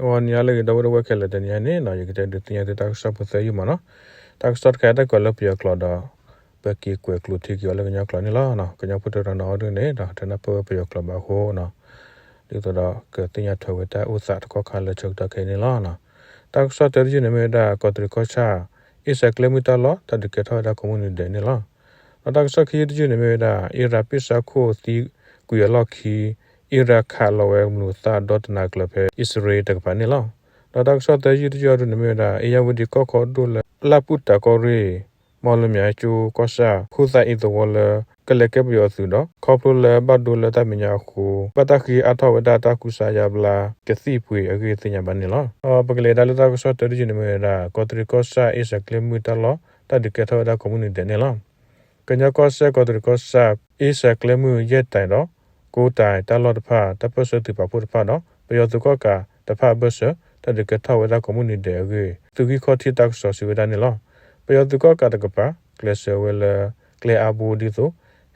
ဂီၤနံၤလၢအဂ့ၤ ဒီပုၢ်ဝဲၢ်ခဲလၢာ်, တနံၤအံၤန့ၣ် ယကတဲဒုးသ့ၣ်ညါသုတၢ်ကစီၣ်ဖိသၢယုၢ်မးနီၤ. တၢ်ကစီၣ်တခါအံၤ တၢ်ကွဲးလၢပယီၤကျိာ်ဒီး ပက့ၤကွဲးကျိးထံက့ၤအီၤလၢကညီကျိာ်န့ၣ်လီၤ. ကညီဖိတနီၤနီၤအီၤဒ်န့ၣ်ဒီး တနၢ်ပၢၢ်ဝဲပယီၤကျိာ်ဘၣ်အဃိနီၤ, ဒ်သိးဒီးကသ့ၣ်ညါထွဲဝဲတၢ်အိၣ်သးတကီၢ်ခါလၢဆၢကတီၢ်ခဲအံၤန့ၣ်လီၤ. တၢ်ကစီၣ်တၢတယုၢ်န့ၣ်မ့ၢ်ဝဲဒၣ် ကီးတရံးကီၢ်ဆၣ် အ့ၣ်စဲးကျဲမုၢ်တၢ်လီၢ် တၢ်ဒုးကဲထီၣ်ဝဲဒၣ်ကိးမုၢ်နံၤဒဲးန့ၣ်လီၤ. ဒီးတၢ်ကစီၣ်ခံယုၢ်တယုၢ်န့ၣ်မ့ၢ်ဝဲဒၣ် အံရၣ်ပ့ၢ်ဆါခိၣ်သံကွံာ်အလီၢ်ခံ အံရၣ်ခးလီၤဝဲမျိာ်သၣ်ဒီတနၤကျၢၤဖဲအံၣ်စရ့လးတကပၤန့ၣ်လီၤ. ဒီးတၢ်ကစီၣ်သၢယုၢ်တယုၢ်အဒိန့ၣ်မ့ၢ်ဝဲဒၣ် အ့ၣ်ယၣ်ဝတံၣ်ကီၢ်ခီဒိၣ်လၢ လၢ်ပူၣ်တၤကီၢ်ရ့ၣ် မီၣ်လမၠဲကၠိကီၢ်ဆၣ် ဖိသၣ်အ့ၣ်သဝီလၢ ကလဲၤကဲပယီၤသုးဒီး ခီဖျိလၢဘၣ်ဒိလၢတၢ်မဲာ်ညါအဃိ ဘၣ်တၢ်ဃ့အါထီၣ်ဝဲဒၣ်တၢ်ကူစါယါဘျါကသံၣ်ပှ့ၤအဂ့ၢ်သ့ၣ်ညါဘၣ်န့ၣ်လီၤ. ဒီးပကလဲၤဒၣ်လၢတၢ်ကစီၣ်တၢတယုၢ်န့ၣ်မ့ၢ်ဝဲဒၣ် ကီးတရံးကီၢ်ဆၣ်အ့ၣ်စဲးကျဲမုၢ်တၢ်လီၢ် တၢ်ဒုးကဲထီၣ်ဝဲဒၣ်ကိးမုၢ်နံၤဒဲးန့ၣ်လီၤ. ကညီကီၢ်စဲၣ် ကီးတရံးကီၢ်ဆၣ် အ့ၣ်စဲးကျဲမုၢ်ယဲၢ်တၢ်ဒီး ကိးတၢ်တၢ်လီၢ်တဖၣ် တၢ်ပၢၢ်ဆၢသုးပာ်ဖှိၣ်တဖၣ်ဒီး ပယီၤသုးကီၣ်ကးတဖၣ်အဘၢၣ်စၢၤ တၢ်ဒုးကဲထီၣ်ဝဲဒၣ်ကိးမုၢ်နံၤဒဲးအဂ့ၢ် သုးဂံၢ်ခီၣ်ထံးတၢ်ကစီၣ်စံးဝဲဒၣ်န့ၣ်လီၤ. ပယီၤသုးကီၣ်ကးတကပၤ ကျဲးစၢးဝဲလၢ ကျဲအါဘိဒ်သိး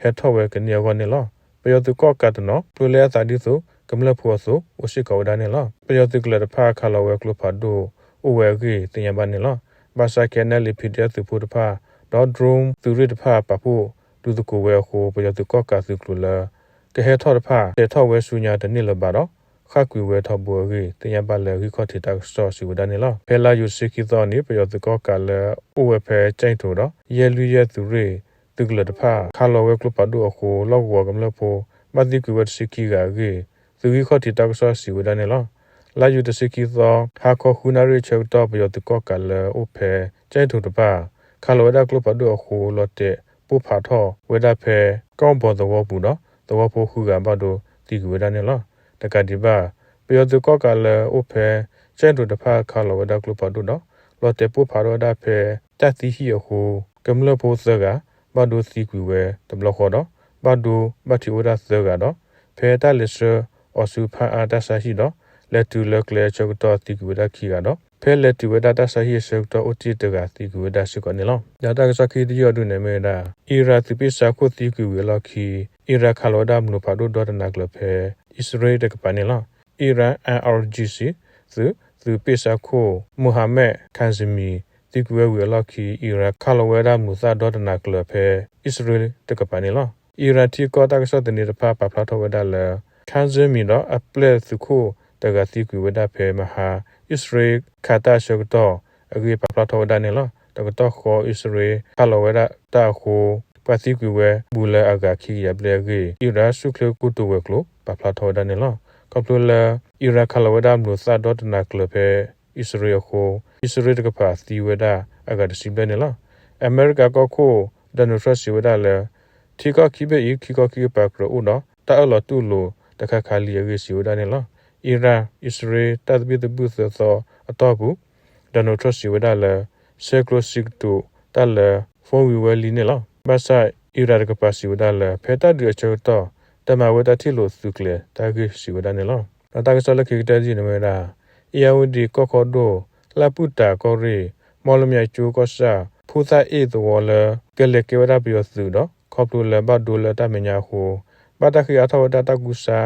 ဟဲထီၣ်ဝဲကန့ၢ်အဂီၢ်န့ၣ်လီၤ. ပယီၤသုးကီၣ်ကးတနီၤ ကျိၤလဲအသးဒ်သိး ကမျၢၢ်ဖိအသိး အိၣ်စ့ၢ်ကီးဝဲဒၣ်န့ၣ်လီၤ. ပယီၤသုးကလၢၤတဖၣ်ခးလီၤဝဲကျိဖးဒိၣ်အိၣ်ဝဲအဂ့ၢ်သ့ၣ်ညါဘၣ်န့ၣ်လီၤ. ဘၣ်ဆၣ် ခဲအံၤ လၢ PDF သုးဖိတဖၣ် ဒီး drone သုးရ့ၣ်တဖၣ်ပာ်ဖှိၣ်ဒုးသကိးဝဲအဃိ ပယီၤသုးကီၣ်ကးသုးကျိၤလၢ ကဟဲထီၣ်တဖၣ် တဲာ်ထီၣ်ဝဲဆူညါတန့ၢ်လၢၤဘၣ်ဒီး ဃၣ်ကွံာ်ဝဲထီဘိအဂ့ၢ် သ့ၣ်ညါဘၣ်လၢဂံၢ်ခီၣ်ထံးတၢ်ကစီၣ်စံးဝဲဒၣ်န့ၣ်လီၤ. ဖဲလါယူၤတဆံခံသီအနံၤ ပယီၤသုးကီၣ်ကးလၢအိၣ်ဝဲဖဲ ကၠဲၣ်ထိၣ်ဒီး ယဲၢ်လွံၢ်ယဲၢ်သုးရ့ၣ် သုးကလၢၤတဖၣ် ခးလီၤဝဲကျိဖးဒိၣ်အဃိ လီၢ်ကဝီၤကမျၢၢ်ဖိ ဘၣ်သံကွံာ်ဝဲတဆံခံဂၤအဂ့ၢ် သုးဂံၢ်ခီၣ်ထံးတၢ်ကစီၣ်စံးဝဲဒၣ်န့ၣ်လီၤ. လါယူၤတဆံခံသီ ဟါခီဃုနၣ်ရံၣ်အဆၢကတီၢ် ပယီၤသုးကီၣ်ကးလၢအိၣ်ဖဲ ကၠဲၣ်ထိၣ်တဖၣ် ခးလီၤဝဲဒၣ်ကျိဖးဒိၣ်အဃိ လီၤတဲာ်ပိၢ်ဖးထီၣ်ဝဲဒၣ်ဖဲ ကီၢ်ဘီသဝီပူၤဒီး သဝီဖိဃုဂၤဘၣ်ဒိသံကွံာ်ဝဲဒၣ်န့ၣ်လီၤ. တကးဒံးဘၣ် ပယီၤသုးကီၣ်ကးလၢအိၣ်ဖဲ ကၠဲၣ်ထိၣ်တဖၣ် ခးလီၤဝဲဒၣ်ကျိဖးဒိၣ်ဒီး လီၤတဲာ်ပိၢ်ဖးထီၣ်ဝဲဒၣ်ဖဲ တၢ်သံဟံၣ်အဃိ ကမျၢၢ်ဖိသၢဂၤ ဘၣ်ဒိသံကွံာ်ဝဲတဘျီဃီဒီး ဘၣ်ဒိဘၣ်ထံးအိၣ်ဝဲဒၣ်သၢဂၤဒီး ဖဲတၢ်လဲၤဆှၢအီၤဆူဖၣ်အါတၢ်ဆါဟံၣ်ဒီး လဲၤတုၤလၢကျဲအဆၢကတီၢ်သံကွံာ်ဝဲဒၣ်ခံဂၤဒီး ဖဲလဲၤတုၤဝဲဒၣ်တၢ်ဆါဟံၣ်အဆၢကတီၢ် အိၣ်တ့ၢ်တဂၤသံကွံာ်ဝဲဒၣ်စ့ၢ်ကီးန့ၣ်လီၤ. ဒီးတၢ်ကစီၣ်ခံတယုၢ်အဒိန့ၣ်မ့ၢ်ဝဲဒၣ် အံရၣ်သုးပ့ၢ်ဆါခိၣ်သံကွံာ်ဝံၤအလီၢ်ခံ အံရၣ်ခးလီၤဝဲဒၣ်မျိာ်ဖးဒိၣ်ဒီတနၤကျၢၤဖဲ အံၣ်စရ့လးတကပၤန့ၣ်လီၤ. အံရၣ် IRGC သုး သုးပ့ၢ်ဆါခိၣ် Mohammad Kazemi သံကွံာ်ဝဲဝံၤအလီၢ်ခံ အံရၣ်ခးလီၤဝဲဒၣ်မျိာ်သၣ်ဒီတနၤကျၢၤဖဲ အံၣ်စရ့လးတကပၤန့ၣ်လီၤ. အံရၣ်ထံကီၢ်တၢ်ကစီၣ်သန့တဖၣ်ပာ်ဖျါထီၣ်ဝဲဒၣ်လၢ Kazemi ဒီးအပျဲၢ်သုးခိၣ်တဂၤသံကွံာ်ဝဲဒၣ်ဖဲမဟါ အံၣ်စရ့လးခးတၢ်အဆၢကတီၢ်အဂ့ၢ် ပာ်ဖျါထီၣ်ဝဲဒၣ်န့ၣ်လီၤ. တကတီၢ်ဃီ အံၣ်စရ့လးခးလီၤဝဲဒၣ်တၢ်အဃိ ပှၤသံကွံာ်ဝဲဘူးလၢအဂၤခံကယၤဘျဲၣ်အဂ့ၢ် အံရၣ်ဆူၣ်ချ့ကိတိာ်ဝဲၤကျိၤ ပာ်ဖျါထီၣ်ဝဲဒၣ်န့ၣ်လီၤ. ခီဖျိလၢ အံရၣ်ခးလီၤဝဲဒၣ်မျိာ်သၣ်ဒီတနၤကျၢၤဖဲ အံၣ်စရ့လးအဃိ အံၣ်စရ့လးတကပၤသံဝဲဒၣ်အဂၤတဆံဘျဲၣ်န့ၣ်လီၤ. အမဲရကၤကီၢ်ခိၣ် Donald Trump စံးဝဲဒၣ်လၢ ထံကီၢ်ခံဘ့ၣ်အံၤ ထံကီၢ်ခံကပၤကြၢးအိၣ်ဒီး တၢ်အၢၣ်လီၤတူၢ်လိာ်တခါခါလံအဂ့ၢ် စံးဝဲဒၣ်န့ၣ်လီၤ. အံရၣ် အံၣ်စရ့လး တၢ်သဘံၣ်သဘုၣ်သၢသီအတီၢ်ပူၤ Donald Trump စံးဝဲဒၣ်လၢ ဆဲးကျိးစံးကတိၤတၢ်လၢ phone ဝံၤဝဲလံန့ၣ်လီၤ. ဘၣ်ဆၣ် အံရၣ်တကပၤစံးဝဲဒၣ်လၢ ဖဲတၢ်ဒုးအဆၢကတီၢ် တမၤဝဲတၢ်ထံၣ်လိာ်သုးကျဲၤတၢ်ဂ့ၢ် စံးဝဲဒၣ်န့ၣ်လီၤ. ဒီးတၢ်ကစီၣ်လၢခံကတၢၢ်တယုၢ်န့ၣ်မ့ၢ်ဝဲဒၣ် အ့ၣ်ယၣ်ဝတံၣ်ကီၢ်ခီဒိၣ် လၢ်ပူၣ်တၤကီၢ်ရ့ၣ် မီၣ်လမၠဲကၠိကီၢ်ဆၣ် ဖိသၣ်အ့ၣ်သဝီလၢ ကလဲၤကဲဝဲဒၣ်ပယီၤသုးဒီး ခီဖျိလၢဘၣ်ဒိလၢတၢ်မဲာ်ညါအဃိ ဘၣ်တၢ်ဃ့အါထီၣ်ဝဲဒၣ်တၢ်ကူစါ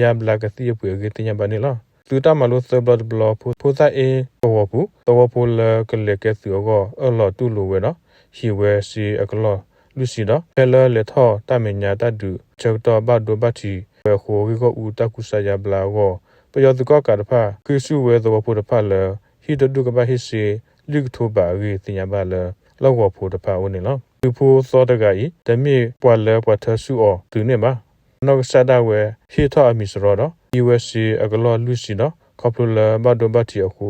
ယါဘျါကသံၣ်အပှ့ၤအဂ့ၢ် သ့ၣ်ညါဘၣ်န့ၣ်လီၤ. သုးတၢ်မၤလိသၢဘျီတဘျီ ဖိသၣ်အ့ၣ်သဝီပူၤ သဝီဖိလၢကလဲၤကဲသုးအဂီၢ် အၢၣ်လီၤတူၢ်လိာ်ဝဲဒီး ဟံးဝဲစ့အကလီၢ်လွံၢ်ဆံဒီး ဖဲလၢလဲၤထီၣ်တၢ်မဲာ်ညါတၢ်ဒုးအဆၢကတီၢ် ဘၣ်ဒိဘၣ်ထံးဝဲအဃိ ဂ့ၢ်ဂီၢ်အူတၢ်ကူစါယါဘျါအဂီၢ် ပယီၤသုးကီၣ်ကးတဖၣ် ဃ့ဆူၣ်ဝဲသဝီဖိတဖၣ်လၢ ဟံၣ်တဒူၣ်ကဘၣ်ဟ့ၣ်စ့ လွံၢ်ကထိဘးအဂ့ၢ် သ့ၣ်ညါဘၣ်လၢ လီၢ်ကဝီၤဖိတဖၣ်အအိၣ်န့ၣ်လီၤ. သုးဖိသီတဂၤအံၤ တမ့ၢ်ပှၤလၢပှၤထၢဆူၣ်အီၤသုးန့ၣ်ဘၣ်. နီၢ်ကစၢ်ဒၣ်ဝဲ ဟ့ၣ်ထီၣ်အမံၤစရီဒီး ဟံးဝဲစ့အကလီၢ်လွံၢ်ဆံဒီး ခီဖျိလၢဘၣ်ဒိဘၣ်ထံးအဃိ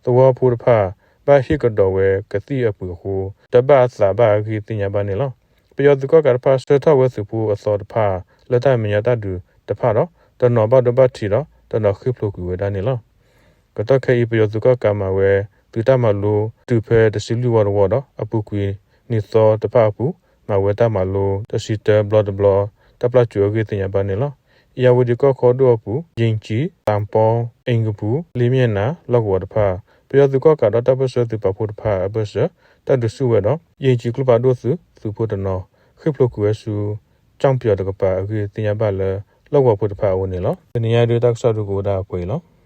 သဝီဖိတဖၣ် ဘၣ်ဟ့ၣ်ကဒီးဝဲကသံၣ်အပှ့ၤအဃိ တဘၣ်အသးဘၣ်အဂ့ၢ် သ့ၣ်ညါဘၣ်န့ၣ်လီၤ. ပယီၤသုးကီၣ်ကးတဖၣ် ဆှၢထီၣ်ဝဲသုးဖိအသီတဖၣ် လၢတၢ်မဲာ်ညါတၢ်ဒုးတဖၣ်ဒီး တနီၤဘၣ်ဒိဘၣ်ထံးဒီး တနီၤဃ့ၢ်ဖျိးကွံာ်ဝဲဒၣ်န့ၣ်လီၤ. ကတီၢ်ခဲအံၤ ပယီၤသုးကီၣ်ကးမၤဝဲ သုးတၢ်မၤလိတုၤဖဲတဆံလွံၢ်ဝီတဝီဒီး အပူၤကွံာ်နံၣ်သီတဖၣ်အပူၤ မၤဝဲတၢ်မၤလိတဆံတၢဘျီတဘျီ တၢ်ပျၢ်စူၤအဂ့ၢ် သ့ၣ်ညါဘၣ်န့ၣ်လီၤ. အ့ၣ်ယၣ်ဝတံၣ်ကီၢ်ခီဒိၣ်အပူၤ ယ့ၣ်ကၠံၣ်, သၣ်ပီ, အ့ၣ်ကပူၤ, လ့မ့ၢ်နၤ လီၢ်ကဝီၤတဖၣ် ပယီၤသုးကီၣ်ကးဒီးတၢ်ပၢၢ်ဆၢသုးပာ်ဖှိၣ်တဖၣ်အဘၢၣ်စၢၤ တၢ်ဒုးဆူၣ်ဝဲဒီး ယ့ၣ်ကၠံၣ်ကျိဖးဒိၣ်သုး သုးဖိတနီၤ ဃ့ၢ်ဖျိးကွံာ်ဝဲဆူ ကၠီၣ်ပၠီၣ်တကပၤအဂ့ၢ် သ့ၣ်ညါဘၣ်လၢ လီၢ်ကဝီၤဖိတဖၣ်အအိၣ်န့ၣ်လီၤ. တနံၤညါဒုးတၢ်ကစီၣ်ဒုးကအိၣ်ဒၣ်ပှဲၤအံၤလီၤ.